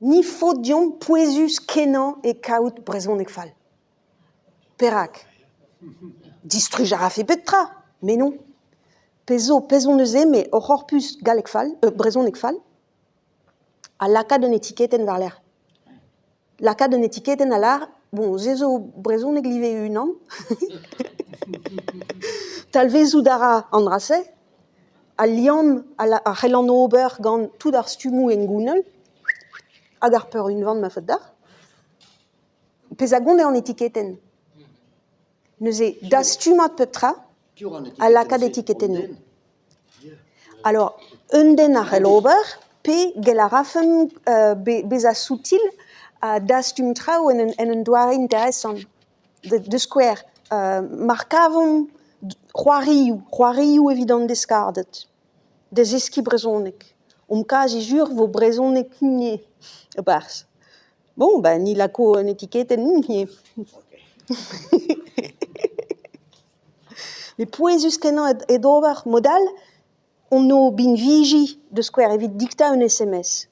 Ni faot deomp pouezus-kenañ eo kaout brezhoneg fall. Perak ? Distruj a rafe pep tra, met non. Pezh zo, pezh hon eus eme hor c'horpus galleg fall, brezhoneg fall, ha lakaat un etiketenn war-lerc'h. Lakaat un etiketenn a lâr, bon, se zo brezhoneg live unan, talvezout a ra an dra-se, al liamm a c'hellan ober gant tout ar stummoù hengounel hag ar peurunvan ma faot deoc'h. Pezh a gont eo an etiketenn. Neuze dastumad pep tra ha lakaat etiketennoù. Alors, un den a c'hell ober pe gell a rafen bezañ soutil ha dastum traoù en un doare interesant. Da skouer, mar kavomp c'hoarioù, c'hoarioù evit an deskarded da zeskiñ brezhoneg, omp kazi sur 'vo brezhoneg ivez e-barzh. Bon, ben ni lako un etiketenn ivez. Met pouezus-kenañ eo d'ober mod-all on o binviji da skouer evit diktañ un SMS.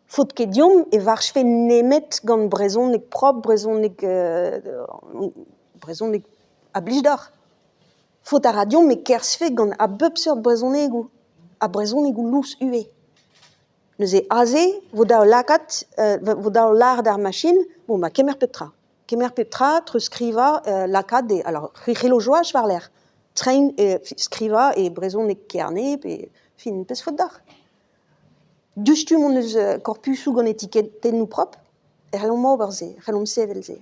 Faot ket deomp e varchfe nemet gant brezhoneg propr, brezhoneg brezhoneg a blij deoc'h. Faot a ra deomp e kerzhfe gant a bep seurt brezhonegoù ha brezhonegoù lous ivez. Neuze aze 'vo dav lakaat 'vo dav lâret d'ar machin bon ma kemer pep tra. Kemer pep tra, treuzskrivañ, lakaat e alors c'hwi joaj war-lerc'h. Treiñ skrivañ e brezhoneg Kerne pe fin pezh faot deoc'h. Diouzhtu m'hon eus korpusoù gant etiketennoù propr e c'hellomp ober se, e c'hellomp sevel se.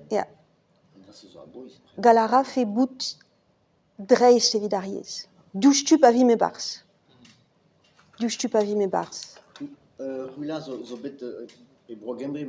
Ya. Gall a rafe bout dreist evit ar yezh. Diouzhtu pa vimp e-barzh. Diouzhtu pa vimp e-barzh. C'hwi zo bet e Bro-Gembre.